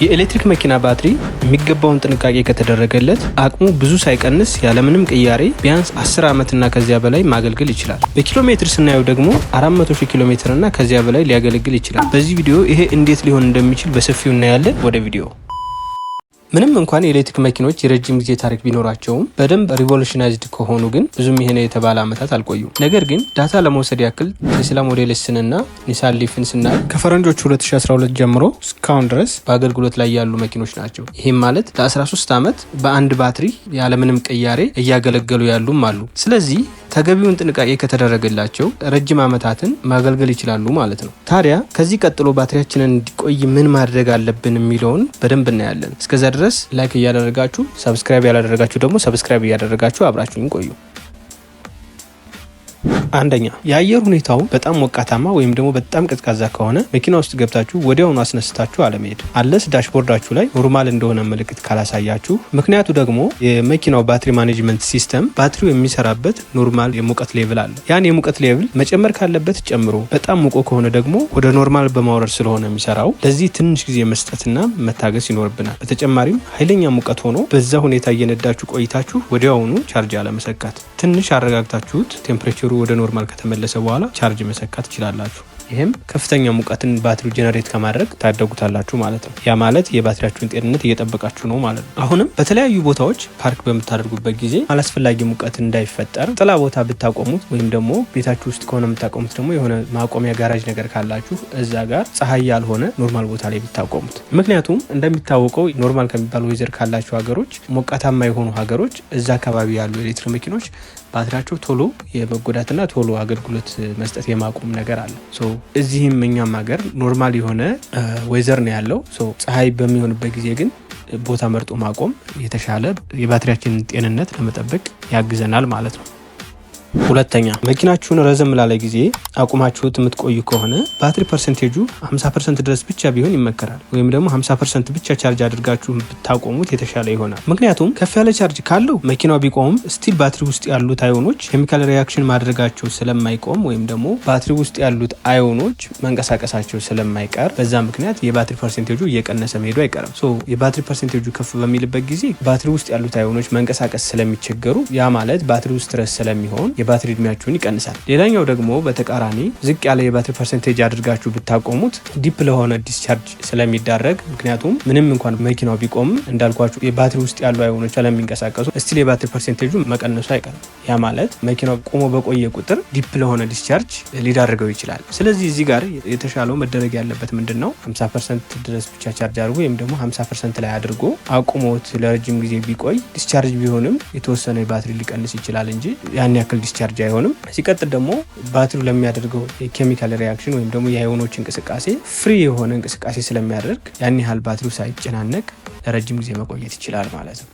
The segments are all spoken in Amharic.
የኤሌክትሪክ መኪና ባትሪ የሚገባውን ጥንቃቄ ከተደረገለት አቅሙ ብዙ ሳይቀንስ ያለምንም ቅያሬ ቢያንስ 10 ዓመትና ከዚያ በላይ ማገልገል ይችላል። በኪሎ ሜትር ስናየው ደግሞ 400 ሺህ ኪሎ ሜትር እና ከዚያ በላይ ሊያገለግል ይችላል። በዚህ ቪዲዮ ይሄ እንዴት ሊሆን እንደሚችል በሰፊው እናያለን። ወደ ቪዲዮ። ምንም እንኳን የኤሌክትሪክ መኪኖች የረጅም ጊዜ ታሪክ ቢኖራቸውም በደንብ revolutionized ከሆኑ ግን ብዙም ይሄ ነው የተባለ ዓመታት አልቆዩም። ነገር ግን data ለመውሰድ ያክል ቴስላ Model S ን እና ኒሳን Leaf ን ስናይ ከፈረንጆቹ 2012 ጀምሮ እስካሁን ድረስ በአገልግሎት ላይ ያሉ መኪኖች ናቸው። ይህም ማለት ለ13 ዓመት በአንድ ባትሪ ያለምንም ቅያሬ እያገለገሉ ያሉም አሉ። ስለዚህ ተገቢውን ጥንቃቄ ከተደረገላቸው ረጅም ዓመታትን ማገልገል ይችላሉ ማለት ነው። ታዲያ ከዚህ ቀጥሎ ባትሪያችንን እንዲቆይ ምን ማድረግ አለብን የሚለውን በደንብ እናያለን። እስከዛ ድረስ like እያደረጋችሁ፣ subscribe ያላደረጋችሁ ደግሞ subscribe እያደረጋችሁ አብራችሁን ቆዩ። አንደኛ፣ የአየር ሁኔታው በጣም ሞቃታማ ወይም ደግሞ በጣም ቀዝቃዛ ከሆነ መኪና ውስጥ ገብታችሁ ወዲያውኑ አስነስታችሁ አለመሄድ፣ unless dashboard ኣችሁ ላይ normal እንደሆነ ምልክት ካላሳያችሁ። ምክንያቱ ደግሞ የመኪናው battery management system ባትሪው የሚሰራበት normal የሙቀት level አለ። ያን የሙቀት level መጨመር ካለበት ጨምሮ፣ በጣም ሙቆ ከሆነ ደግሞ ወደ normal በማውረድ ስለሆነ የሚሰራው ለዚህ ትንሽ ጊዜ መስጠትና መታገስ ይኖርብናል። በተጨማሪም ኃይለኛ ሙቀት ሆኖ በዛ ሁኔታ እየነዳችሁ ቆይታችሁ ወዲያውኑ charge አለመሰካት፣ ትንሽ አረጋግታችሁት temperature ኡ ወደ normal ከተመለሰ በኋላ charge መሰካት ትችላላችሁ። ይህም ከፍተኛ ሙቀትን ባትሪው generate ከማድረግ ታደጉታላችሁ ማለት ነው። ያ ማለት የባትሪያችሁን ጤንነት እየጠበቃችሁ ነው ማለት ነው። አሁንም በተለያዩ ቦታዎች ፓርክ በምታደርጉበት ጊዜ አላስፈላጊ ሙቀት እንዳይፈጠር ጥላ ቦታ ብታቆሙት ወይም ደግሞ ቤታችሁ ውስጥ ከሆነ የምታቆሙት ደግሞ የሆነ ማቆሚያ ጋራጅ ነገር ካላችሁ እዛ ጋር ፀሐይ ያልሆነ normal ቦታ ላይ ብታቆሙት። ምክንያቱም እንደሚታወቀው normal ከሚባል weather ካላቸው ሀገሮች፣ ሞቃታማ የሆኑ ሀገሮች እዛ አካባቢ ያሉ ኤሌክትሪክ መኪኖች ባትሪያቸው ቶሎ የመጎዳትና ቶሎ አገልግሎት መስጠት የማቆም ነገር አለ። እዚህም እኛም ሀገር normal የሆነ weather ነው ያለው። ፀሐይ በሚሆንበት ጊዜ ግን ቦታ መርጦ ማቆም የተሻለ የባትሪያችንን ጤንነት ለመጠበቅ ያግዘናል ማለት ነው። ሁለተኛ፣ መኪናችሁን ረዘም ላለ ጊዜ አቁማችሁት የምትቆዩ ከሆነ battery percentage ኡ 50% ድረስ ብቻ ቢሆን ይመከራል። ወይም ደግሞ 50% ብቻ charge አድርጋችሁ ብታቆሙት የተሻለ ይሆናል። ምክንያቱም ከፍ ያለ charge ካለው መኪናው ቢቆምም still ባትሪ ውስጥ ያሉት ion ኦች chemical reaction ማድረጋቸው ስለማይቆም ወይም ደግሞ ባትሪ ውስጥ ያሉት ion ኦች መንቀሳቀሳቸው ስለማይቀር በዛ ምክንያት የባትሪ percentage ኡ እየቀነሰ መሄዱ አይቀርም። So የባትሪ percentage ኡ ከፍ በሚልበት ጊዜ ባትሪ ውስጥ ያሉት ion ኦች መንቀሳቀስ ስለሚቸገሩ ያ ማለት ባትሪው stress ስለሚሆን የባትሪ እድሜያችሁን ይቀንሳል። ሌላኛው ደግሞ በተቃራኒ ዝቅ ያለ የባትሪ percentage አድርጋችሁ ብታቆሙት deep ለሆነ discharge ስለሚዳረግ፣ ምክንያቱም ምንም እንኳን መኪናው ቢቆምም እንዳልኳችሁ የባትሪ ውስጥ ያሉ ion ኦች ስለሚንቀሳቀሱ still የባትሪ percentage ኡ መቀነሱ አይቀርም። ያ ማለት መኪናው ቆሞ በቆየ ቁጥር deep ለሆነ discharge ሊዳርገው ይችላል። ስለዚህ እዚህ ጋር የተሻለው መደረግ ያለበት ምንድን ነው? 50% ድረስ ብቻ charge አድርጎ ወይም ደግሞ 50% ላይ አድርጎ አቁሞት ለረጅም ጊዜ ቢቆይ discharge ቢሆንም የተወሰነ የባትሪ ሊቀንስ ይችላል እንጂ ያን ያክል discharge አይሆንም። ሲቀጥል ደግሞ ባትሪው ለሚያደርገው የ chemical reaction ወይም ደግሞ የ ion ኦች እንቅስቃሴ free የሆነ እንቅስቃሴ ስለሚያደርግ ያን ያህል ባትሪው ሳይጨናነቅ ለረጅም ጊዜ መቆየት ይችላል ማለት ነው።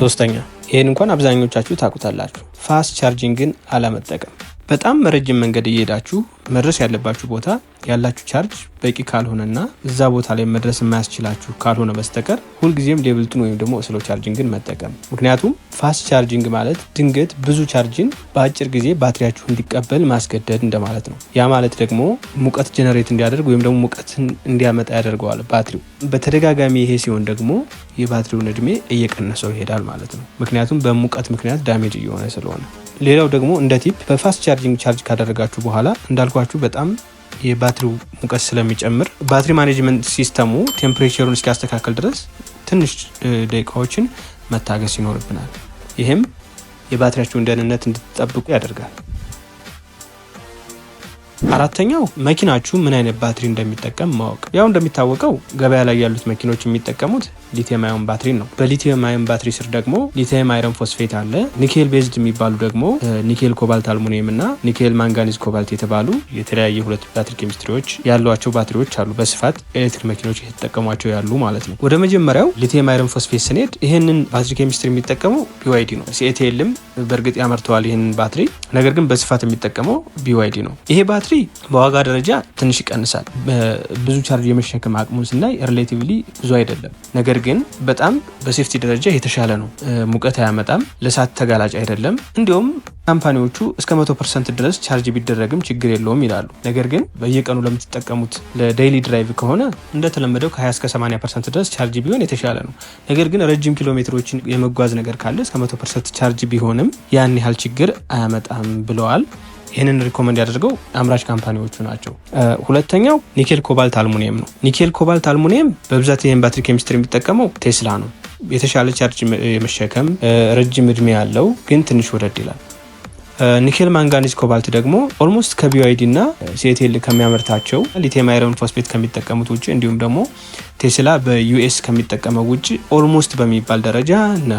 ሶስተኛ፣ ይህን እንኳን አብዛኞቻችሁ ታውቁታላችሁ፣ fast charging ን አለመጠቀም። በጣም ረጅም መንገድ እየሄዳችሁ መድረስ ያለባችሁ ቦታ ያላችሁ charge በቂ ካልሆነና እዛ ቦታ ላይ መድረስ የማያስችላችሁ ካልሆነ በስተቀር ሁልጊዜም level two ን ወይም ደግሞ slow charging ን መጠቀም። ምክንያቱም fast charging ማለት ድንገት ብዙ charge ን በአጭር ጊዜ ባትሪያችሁ እንዲቀበል ማስገደድ እንደማለት ነው። ያ ማለት ደግሞ ሙቀት generate እንዲያደርግ ወይም ደግሞ ሙቀትን እንዲያመጣ ያደርገዋል ባትሪው። በተደጋጋሚ ይሄ ሲሆን ደግሞ የባትሪውን እድሜ እየቀነሰው ይሄዳል ማለት ነው። ምክንያቱም በሙቀት ምክንያት damage እየሆነ ስለሆነ። ሌላው ደግሞ እንደ tip በ fast charging charge ካደረጋችሁ በኋላ እንዳልኳችሁ በጣም የባትሪው ሙቀት ስለሚጨምር battery management system ኡ temperature ኡን እስኪያስተካክል ድረስ ትንሽ ደቂቃዎችን መታገስ ይኖርብናል። ይህም የባትሪያችሁን ደህንነት እንድትጠብቁ ያደርጋል። አራተኛው መኪናችሁ ምን አይነት ባትሪ እንደሚጠቀም ማወቅ። ያው እንደሚታወቀው ገበያ ላይ ያሉት መኪኖች የሚጠቀሙት lithium ion battery ነው። በ lithium ion battery ስር ደግሞ lithium iron phosphate አለ። Nickel based የሚባሉ ደግሞ nickel cobalt aluminum እና nickel manganese cobalt የተባሉ የተለያየ ሁለት ባትሪ ኬሚስትሪዎች ያሏቸው ባትሪዎች አሉ። በስፋት ኤሌክትሪክ መኪኖች እየተጠቀሟቸው ያሉ ማለት ነው። ወደ መጀመሪያው lithium iron phosphate ስንሄድ ይህንን ባትሪ ኬሚስትሪ የሚጠቀመው BYD ነው። CATL ም በእርግጥ ያመርተዋል ይህንን ባትሪ፣ ነገር ግን በስፋት የሚጠቀመው BYD ነው። ይሄ ባትሪ በዋጋ ደረጃ ትንሽ ይቀንሳል። ብዙ charge የመሸከም አቅሙን ስናይ relatively ብዙ አይደለም። ነገር ግን በጣም በ safety ደረጃ የተሻለ ነው። ሙቀት አያመጣም፣ ለእሳት ተጋላጭ አይደለም። እንዲሁም Company ዎቹ እስከ 100% ድረስ charge ቢደረግም ችግር የለውም ይላሉ። ነገር ግን በየቀኑ ለምትጠቀሙት ለ daily drive ከሆነ እንደተለመደው ከ20 እስከ 80% ድረስ charge ቢሆን የተሻለ ነው። ነገር ግን ረጅም ኪሎ ሜትሮችን የመጓዝ ነገር ካለ እስከ 100% charge ቢሆንም ያን ያህል ችግር አያመጣም ብለዋል። ይህንን recommend ያደርገው አምራች company ዎቹ ናቸው። ሁለተኛው nickel cobalt aluminum ነው። Nickel cobalt aluminum በብዛት ይህን ባትሪ ኬሚስትሪ የሚጠቀመው ቴስላ ነው። የተሻለ charge የመሸከም፣ ረጅም እድሜ ያለው ግን ትንሽ ወደድ ይላል። Nickel manganese cobalt ደግሞ almost ከ BYD እና CATL ከሚያመርታቸው lithium iron phosphate ከሚጠቀሙት ውጭ፣ እንዲሁም ደግሞ ቴስላ በ US ከሚጠቀመው ውጭ almost በሚባል ደረጃ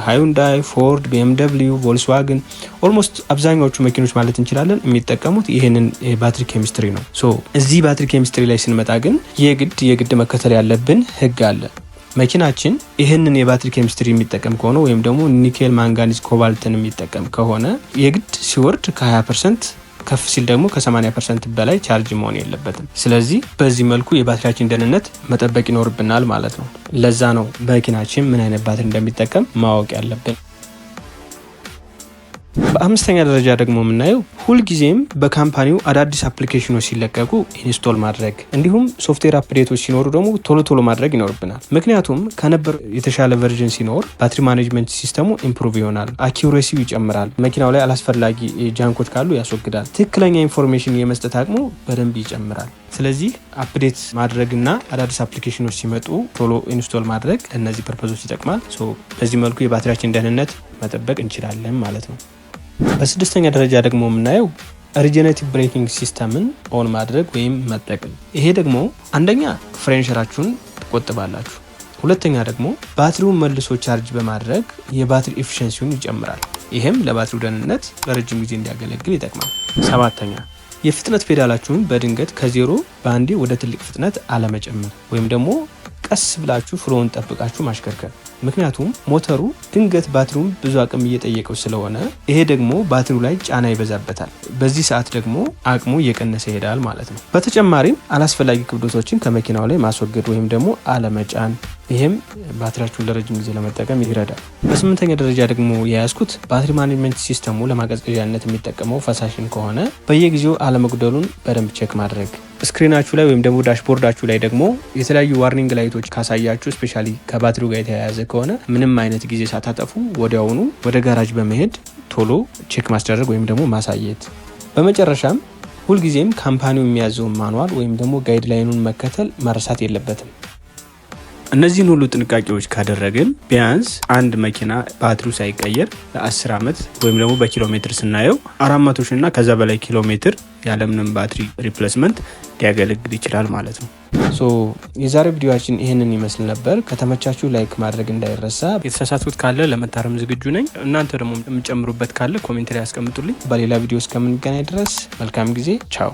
ሃዩንዳይ፣ ፎርድ፣ BMW፣ ቮልስዋግን፣ almost አብዛኛዎቹ መኪኖች ማለት እንችላለን የሚጠቀሙት ይህንን የባትሪ ኬሚስትሪ ነው። So እዚህ ባትሪ ኬሚስትሪ ላይ ስንመጣ ግን የግድ የግድ መከተል ያለብን ህግ አለ። መኪናችን ይህንን የባትሪ ኬሚስትሪ የሚጠቀም ከሆነ ወይም ደግሞ nickel manganese cobalt ን የሚጠቀም ከሆነ የግድ ሲወርድ ከ20%፣ ከፍ ሲል ደግሞ ከ80% በላይ charge መሆን የለበትም። ስለዚህ በዚህ መልኩ የባትሪያችን ደህንነት መጠበቅ ይኖርብናል ማለት ነው። ለዛ ነው መኪናችን ምን አይነት ባትሪ እንደሚጠቀም ማወቅ ያለብን። በአምስተኛ ደረጃ ደግሞ የምናየው ሁልጊዜም በ company ው አዳዲስ application ኖች ሲለቀቁ install ማድረግ፣ እንዲሁም software update ኦች ሲኖሩ ደግሞ ቶሎ ቶሎ ማድረግ ይኖርብናል። ምክንያቱም ከነበረው የተሻለ version ሲኖር battery management system ኡ improve ይሆናል፣ accuracy ው ይጨምራል፣ መኪናው ላይ አላስፈላጊ junk ኦች ካሉ ያስወግዳል፣ ትክክለኛ information የመስጠት አቅሙ በደንብ ይጨምራል። ስለዚህ update ማድረግና አዳዲስ application ኖች ሲመጡ ቶሎ install ማድረግ ለእነዚህ purpose ኦች ይጠቅማል። በዚህ መልኩ የባትሪያችን ደህንነት መጠበቅ እንችላለን ማለት ነው። በስድስተኛ ደረጃ ደግሞ የምናየው regenerative braking system ን on ማድረግ ወይም መጠቀም። ይሄ ደግሞ አንደኛ ፍሬን ሸራችሁን ትቆጥባላችሁ፣ ሁለተኛ ደግሞ ባትሪውን መልሶ charge በማድረግ የባትሪ efficiency ውን ይጨምራል። ይሄም ለባትሪው ደህንነት ለረጅም ጊዜ እንዲያገለግል ይጠቅማል። ሰባተኛ፣ የፍጥነት ፔዳላችሁን በድንገት ከዜሮ በአንዴ ወደ ትልቅ ፍጥነት አለመጨመር ወይም ደግሞ ቀስ ብላችሁ flow ውን ጠብቃችሁ ማሽከርከር። ምክንያቱም ሞተሩ ድንገት ባትሪውን ብዙ አቅም እየጠየቀው ስለሆነ ይሄ ደግሞ ባትሪው ላይ ጫና ይበዛበታል። በዚህ ሰዓት ደግሞ አቅሙ እየቀነሰ ይሄዳል ማለት ነው። በተጨማሪም አላስፈላጊ ክብደቶችን ከመኪናው ላይ ማስወገድ ወይም ደግሞ አለመጫን፣ ይሄም ባትሪያችሁን ለረጅም ጊዜ ለመጠቀም ይረዳል። በስምንተኛ ደረጃ ደግሞ የያዝኩት battery management system ኡ ለማቀዝቀዣነት የሚጠቀመው ፈሳሽን ከሆነ በየጊዜው አለመጉደሉን በደንብ check ማድረግ። Screen ኣችሁ ላይ ወይም ደግሞ dashboard ኣችሁ ላይ ደግሞ የተለያዩ warning light ኦች ካሳያችሁ፣ especially ከባትሪው ጋር የተያያዘ ከሆነ፣ ምንም አይነት ጊዜ ሳታጠፉ ወዲያውኑ ወደ ጋራጅ በመሄድ ቶሎ check ማስደረግ ወይም ደግሞ ማሳየት። በመጨረሻም ሁልጊዜም company ው የሚያዘውን manual ወይም ደግሞ guideline ኑን መከተል መረሳት የለበትም። እነዚህን ሁሉ ጥንቃቄዎች ካደረግን ቢያንስ አንድ መኪና ባትሪው ሳይቀየር ለ10 ዓመት ወይም ደግሞ በኪሎ ሜትር ስናየው 400 ሺ እና ከዛ በላይ ኪሎ ሜትር ያለምንም battery replacement ሊያገለግል ይችላል ማለት ነው። So የዛሬው ቪዲዮአችን ይህንን ይመስል ነበር። ከተመቻችሁ like ማድረግ እንዳይረሳ። የተሳሳትኩት ካለ ለመታረም ዝግጁ ነኝ። እናንተ ደግሞ የምትጨምሩበት ካለ comment ላይ ያስቀምጡልኝ። በሌላ ቪዲዮ እስከምንገናኝ ድረስ መልካም ጊዜ። ቻው።